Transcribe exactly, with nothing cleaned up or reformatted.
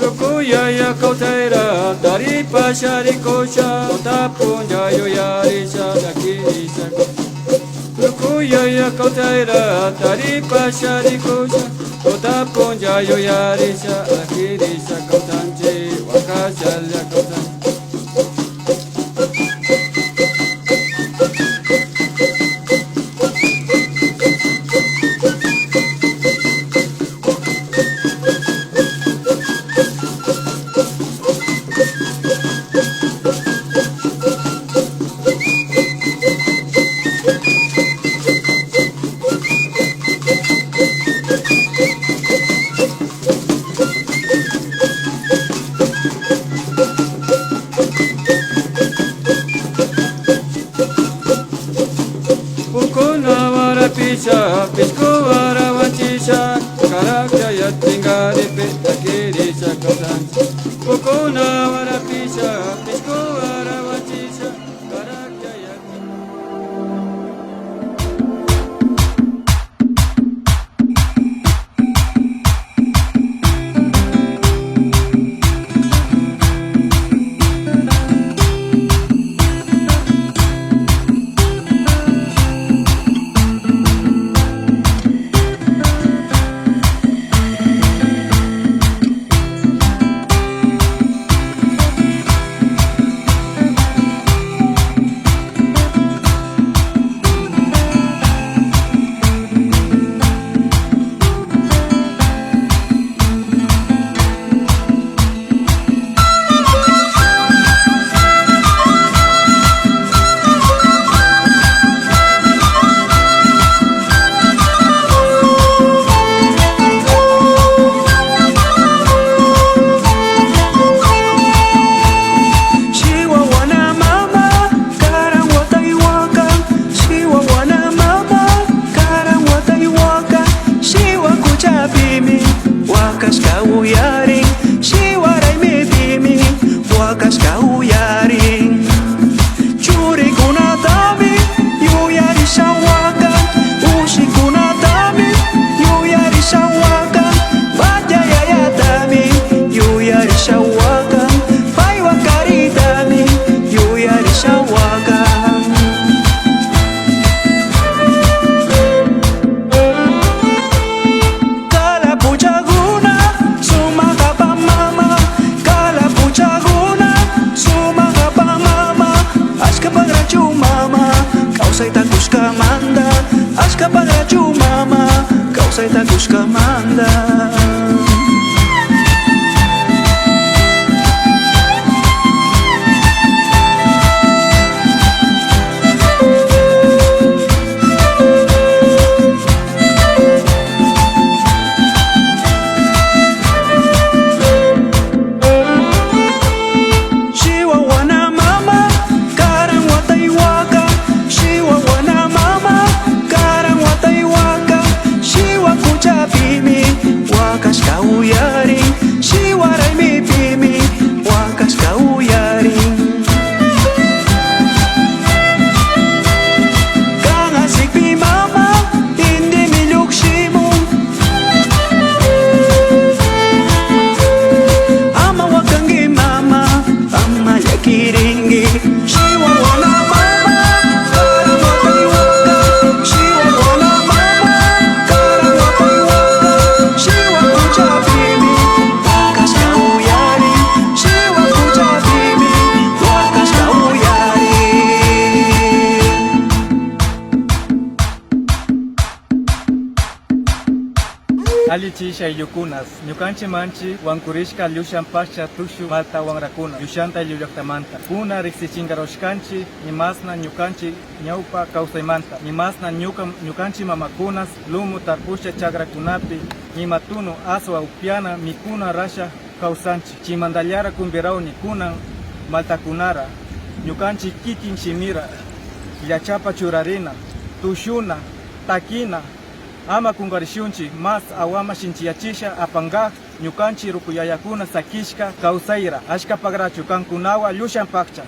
Ruku yaya kawsayra taripasha rikusha, tuta punlla yuyarisha, llakirisha. Ruku yaya kawsayra taripasha rikusha, tuta punlla yuyarisha, llakirisha kawsanchik, wakashalla kawsanchik. Pukuna warapisha, pishku warawanchisha, karakcha yatingaripi, llakirisha kawsanchik. Pukuna warapisha, pishku warawanchisha, karakcha yatingaripi. Siwa wana mama, karan watay wakan. Siwa wana mama, karan watay wakan. Siwa kuchapimi wakashka uyarin. Siwa raymipimi wakashka uyarin. Churikunatami yuyarisha wakan, ushikunatami yuyarisha wakan, paya yayatami yuyarisha wakan, paywa karitami yuyarisha wakan. Kalapuchakuna sumak kapan mama, kalapuchakuna sumak kapan mama, ashka pagrachu mama, kawsayta kushkamanta, ashka pagrachu mama, kawsayta kushkamanta. Siwa wana mama, karan watay wakan. Siwa wana mama, karan watay wakan. Siwa kuchapimi wak Alli chisi ayllukunas, ñukanchimanchi wankurishka llushan pakcha tushu malta wanrakuna, llushanta ayllu llaktamanta. Kuna riksichinkarushkanchi imasna ñukanchi ñawpa kawsaymanta, imasna ñuka, ñukanchi mamakunas lumu tarpushka chakrakunapi, ima tunu aswa upyana mikuna rasha kawsanchi. Chaymandallara kumbiraw nikunan maltakunara, ñukanchi kikin shimira llachapa churarina, tushuna, takina, ama kunkarishunchi, mas awama shinchiyachisha apanka ñukanchi ruku yayakuna sakishka kawsayra, ashka pakrachu kankunawa llushan pakcha.